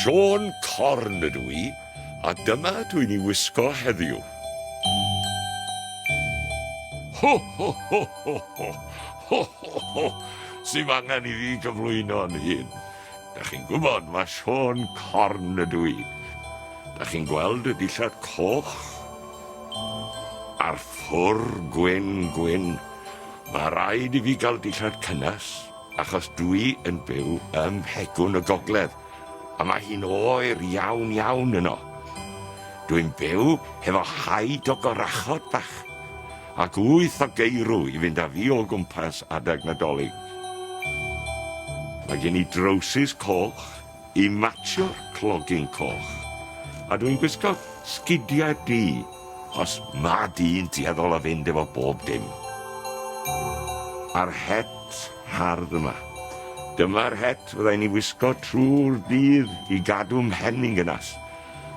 Siôn Corn ydw i, a dyma dwi'n ei wisgo heddiw. Ho, ho, ho, ho, ho, ho, ho, ho, sy'm angen i fi gyflwyno'n hun. Da chi'n gwybod, mae Siôn Corn ydw i. Da chi'n gweld y dillad coch a'r ffwr gwyn gwyn. Mae rhaid i fi gael dillad cynnes, achos dwi yn byw ym Mhegwn y Gogledd, a mae hi'n oer iawn iawn yno. Dwi'n byw hefo haid o gorachod bach, ac wyth o geirw i fynd â fi o gwmpas adeg Nadolig. Mae gen i drowsus coch i matsio'r clogyn coch, a dwi'n gwisgo sgidiau du. Os ma dyn tueddol o fynd efo bob dim. A'r het hardd yma. Dyma'r het fyddai'n ei wisgo trwy'r dydd i gadw mhen i'n gynnas.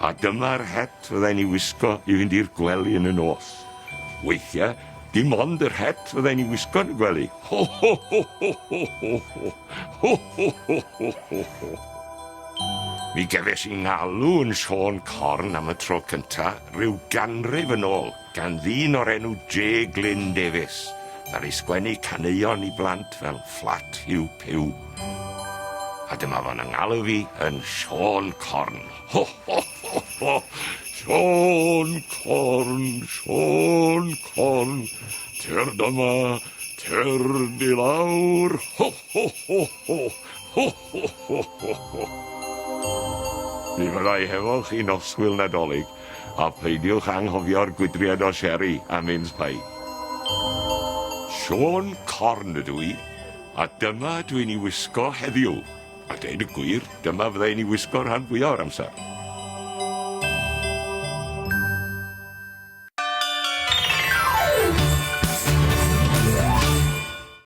A dyma'r het fyddai'n ei wisgo i fynd i'r gwely yn y nos. Weithiau, dim ond yr het fyddai'n ei wisgo yn y gwely. Ho ho ho ho ho ho ho ho ho ho ho ho ho. Mi gefes i ngalw yn Siôn Corn am y tro cynta rhyw ganrif yn ôl gan ddyn o'r enw J Glyn Davies, ddaru sgwennu caneuon i blant fel Fflat Huw Puw. A dyma fo'n 'y ngalw fi yn Siôn Corn. Ho ho ho ho! Siôn Corn, Siôn Corn, tyrd yma, tyrd i lawr, ho ho ho ho! Ho, ho, ho, ho, ho. Mi fydda i hefo chi noswyl Nadolig, a pheidiwch anghofio'r gwydriad o sherry a mince pie. Siôn Corn ydw i, a dyma dwi'n 'i wisgo heddiw. A deud y gwir, dyma fydda i'n 'i wisgo rhan fwya o'r amser.